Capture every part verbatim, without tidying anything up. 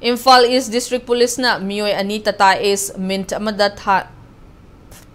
ꯏꯝꯐꯥꯜ ꯏꯁ district ꯄꯨꯂꯤꯁꯅ ꯃꯤꯑꯣꯏ ꯑꯅꯤ ꯇꯥꯇꯥ ꯑꯦꯁ ꯃꯤꯟꯠ ꯑꯃꯗ ꯊꯥ-,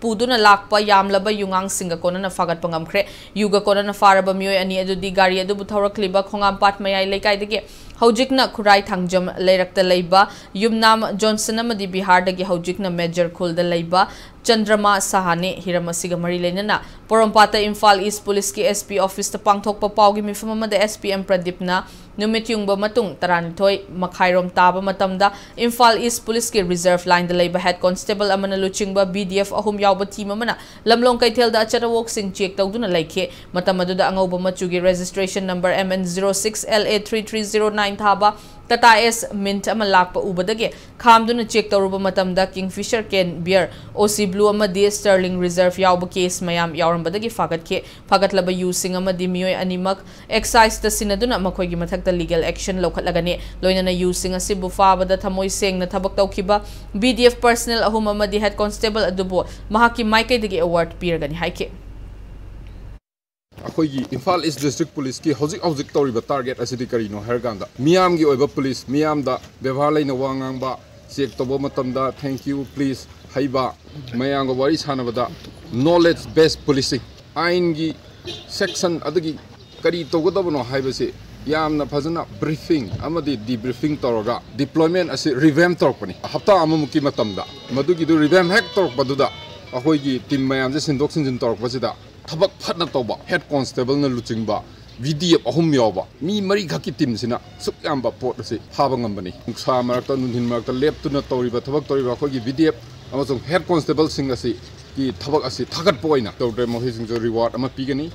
ꯄꯨꯗꯨꯅ ꯂꯥꯛꯄ ꯌꯥꯝꯂꯕ ꯌꯨꯉꯥꯡꯁꯤꯡꯒ ꯀꯣꯟꯅꯅ ꯐꯥꯒꯠꯄ ꯉꯝꯈ꯭ꯔꯦ꯫ ꯌꯨꯒ ꯀꯣꯟꯅꯅ ꯐꯥꯔꯕ ꯃꯤꯑꯣꯏ ꯑꯅꯤ ꯑꯗꯨꯗꯤ ꯒꯥꯔꯤ ꯑꯗꯨꯕꯨ ꯊꯧꯔꯛꯂꯤꯕ ꯈꯣꯡꯉꯥꯝꯄꯥꯠ ꯃꯌꯥꯏ ꯂꯩꯀꯥꯏꯗꯒꯤ ꯍꯧꯖꯤꯛꯅ ꯈꯨꯔꯥꯏ ꯊꯥꯡꯖꯝ ꯂꯩꯔꯛꯇ ꯂꯩꯕ ꯌꯨꯝꯅꯥꯝ ꯖꯣꯟꯁꯟ ꯑꯃꯗꯤ ꯕꯤꯍꯥꯔꯗꯒꯤ ꯍꯧꯖꯤꯛꯅ ꯃꯦꯖꯔ ꯈꯨꯜꯗ ꯂꯩꯕ ꯆꯟꯗ꯭ꯔꯃꯥ ꯁꯍꯥꯅꯤ꯫ ꯍꯤꯔꯝ ꯑꯁꯤꯒ ꯃꯔꯤ ꯂꯩꯅꯅ ꯄꯣꯔꯣꯝꯄꯥꯠꯇ ꯏꯝꯐꯥꯜ ꯏꯁ ꯄꯨꯂꯤꯁꯀꯤ ꯑꯦꯁ ꯄꯤ ꯑꯣꯐꯤꯁꯇ ꯄꯥꯡꯊꯣꯛꯄ ꯄꯥꯎꯒꯤ ꯃꯤꯐꯝ ꯑꯃꯗ ꯑꯦꯁ ꯄꯤ ꯑꯦꯝ ꯄ꯭ꯔꯗꯤꯞꯅ ꯅꯨꯃꯤꯠ ꯌꯨꯡꯕ ꯃꯇꯨꯡ ꯇꯔꯥꯅꯤꯊꯣꯏ ꯃꯈꯥꯏꯔꯣꯝ ꯇꯥꯕ ꯃꯇꯝꯗ ꯏꯝꯐꯥꯜ ꯏꯁ ꯄꯨꯂꯤꯁꯀꯤ ꯔꯤꯖꯔꯚ ꯂꯥꯏꯟꯗ ꯂꯩꯕ ꯍꯦꯗ ꯀꯣꯟꯁꯇꯦꯕꯜ ꯑꯃꯅ ꯂꯨꯆꯤꯡꯕ ꯕꯤ ꯗꯤ ꯑꯦꯐ ꯑꯍꯨꯝ ꯌꯥꯎꯕ ꯇꯤꯝ ꯑꯃꯅ ꯂꯝꯂꯣꯡ ꯀꯩꯊꯦꯜꯗ ꯑꯆꯠ ꯑꯋꯣꯛꯁꯤꯡ ꯆꯦꯛ ꯇꯧꯗꯨꯅ ꯂꯩꯈꯤ꯫ ꯃꯇꯝ ꯑꯗꯨꯗ ꯑꯉꯧꯕ ꯃꯆꯨꯒꯤ registration number M N zero six L A three three zero nine ꯊꯥꯕ ꯇꯥꯇꯥ ꯑꯦꯁ ꯃꯤꯟꯠ ꯑꯃ ꯂꯥꯛꯄ ꯎꯕꯗꯒꯤ ꯈꯥꯝꯗꯨꯅ ꯆꯦꯛ ꯇꯧꯔꯨꯕ ꯃꯇꯝꯗ ꯀꯤꯡꯐꯤꯁꯔ ꯀꯦꯟ ꯕꯤꯌꯔ, ꯑꯣ ꯁꯤ ꯕ꯭ꯂꯨ ꯑꯃꯗꯤ ꯁ꯭ꯇꯔꯂꯤꯡ ꯔꯤꯖꯔꯚ ꯌꯥꯎꯕ ꯀꯦꯁ ꯃꯌꯥꯝ ꯌꯥꯎꯔꯝꯕꯗꯒꯤ ꯐꯥꯒꯠꯈꯤ꯫ ꯐꯥꯒꯠꯂꯕ ꯌꯨꯁꯤꯡ ꯑꯃꯗꯤ ꯃꯤꯑꯣꯏ ꯑꯅꯤꯃꯛ ꯑꯦꯛꯁꯥꯏꯖꯇ ꯁꯤꯟꯅꯗꯨꯅ ꯃꯈꯣꯏꯒꯤ ꯃꯊꯛꯇ ꯂꯤꯒꯦꯜ ꯑꯦꯛꯁꯟ ꯂꯧꯈꯠꯂꯒꯅꯤ꯫ ꯂꯣꯏꯅꯅ ꯌꯨꯁꯤꯡ ꯑꯁꯤꯕꯨ ꯐꯥꯕꯗ ꯊꯃꯣꯏ ꯁꯦꯡꯅ ꯊꯕꯛ ꯇꯧꯈꯤꯕ ꯕꯤ ꯗꯤ ꯑꯦꯐ ꯄꯔꯁꯅꯦꯜ ꯑꯍꯨꯝ ꯑꯃꯗꯤ ꯍꯦꯗ ꯀꯣꯟꯁꯇꯦꯕꯜ ꯑꯗꯨꯕꯨ ꯃꯍꯥꯛꯀꯤ ꯃꯥꯏꯀꯩꯗꯒꯤ ꯑꯦꯋꯥꯔꯗ ꯄꯤꯔꯒꯅꯤ ꯍꯥꯏꯈꯤ꯫ ꯑꯩꯈꯣꯏꯒꯤ ꯏꯝꯐꯥꯜ ꯏꯁ ꯗꯤꯁꯇ꯭ꯔꯤꯛ ꯄꯨꯂꯤꯁꯀꯤ ꯍꯧꯖꯤꯛ ꯍꯧꯖꯤꯛ ꯇꯧꯔꯤꯕ ꯇꯥꯔꯒꯦꯠ ꯑꯁꯤꯗꯤ ꯀꯔꯤꯅꯣ ꯍꯥꯏꯔꯀꯥꯟꯗ, ꯃꯤꯌꯥꯝꯒꯤ ꯑꯣꯏꯕ ꯄꯨꯂꯤꯁ, ꯃꯤꯌꯥꯝꯗ ꯕꯦꯕꯥꯔ ꯂꯩꯅ ꯋꯥ ꯉꯥꯡꯕ, ꯆꯦꯛ ꯇꯧꯕ ꯃꯇꯝꯗ "Thank you, please" ꯍꯩꯕ, ꯃꯌꯥꯝꯒ ꯋꯥꯔꯤ ꯁꯥꯟꯅꯕꯗ knowledge based policing, ꯑꯥꯏꯟꯒꯤ ꯁꯦꯛꯁꯟ ꯑꯗꯒꯤ ꯀꯔꯤ ꯇꯧꯒꯗꯕꯅꯣ ꯍꯥꯏꯕꯁꯤ ꯌꯥꯝꯅ ꯐꯖꯅ ꯕ꯭ꯔꯤꯐꯤꯡ ꯑꯃꯗꯤ ꯗꯤꯕ꯭ꯔꯤꯐꯤꯡ ꯇꯧꯔꯒ ꯗꯤꯄ꯭ꯂꯣꯏꯃꯦꯟ ꯑꯁꯤ ꯔꯤꯚꯦꯝ ꯇꯧꯔꯛꯄꯅꯤ꯫ ꯍꯞꯇꯥ ꯑꯃꯃꯨꯛꯀꯤ ꯃꯇꯝꯗ ꯃꯗꯨꯒꯤꯗꯨ ꯔꯤꯚꯦꯝ ꯍꯦꯛ ꯇꯧꯔꯛꯄꯗꯨꯗ ꯑꯩꯈꯣꯏꯒꯤ ꯇꯤꯝ ꯃꯌꯥꯝꯁꯦ ꯁꯤꯟꯗꯣꯛ ꯁꯤꯟꯖꯤꯟ ꯇꯧꯔꯛꯄꯁꯤꯗ ꯊꯕꯛ ꯐꯠꯅ ꯇꯧꯕ ꯍꯦꯗ ꯀꯣꯟꯁꯇꯦꯕꯜꯅ ꯂꯨꯆꯤꯡꯕ ꯚꯤ ꯗꯤ ꯑꯦꯐ ꯑꯍꯨꯝ ꯌꯥꯎꯕ ꯃꯤ ꯃꯔꯤꯈꯛꯀꯤ ꯇꯤꯝꯁꯤꯅ ꯁꯨꯛ ꯌꯥꯝꯕ ꯄꯣꯠ ꯑꯁꯤ ꯐꯥꯕ ꯉꯝꯕꯅꯤ꯫ ꯅꯨꯡꯁꯥ ꯃꯔꯛꯇ, ꯅꯨꯡꯊꯤꯜ ꯃꯔꯛꯇ ꯂꯦꯞꯇꯨꯅ ꯇꯧꯔꯤꯕ ꯊꯕꯛ ꯇꯧꯔꯤꯕ ꯑꯩꯈꯣꯏꯒꯤ ꯚꯤ ꯗꯤ ꯑꯦꯐ ꯑꯃꯁꯨꯡ ꯍꯦꯗ ꯀꯣꯟꯁꯇꯦꯕꯜꯁꯤꯡ ꯑꯁꯤꯒꯤ ꯊꯕꯛ ꯑꯁꯤ ꯊꯥꯒꯠꯄ ꯑꯣꯏꯅ ꯇꯧꯗ꯭ꯔꯦ ꯃꯈꯣꯏꯁꯤꯡꯁꯨ ꯔꯤꯋꯥꯔꯗ ꯑꯃ ꯄꯤꯒꯅꯤ꯫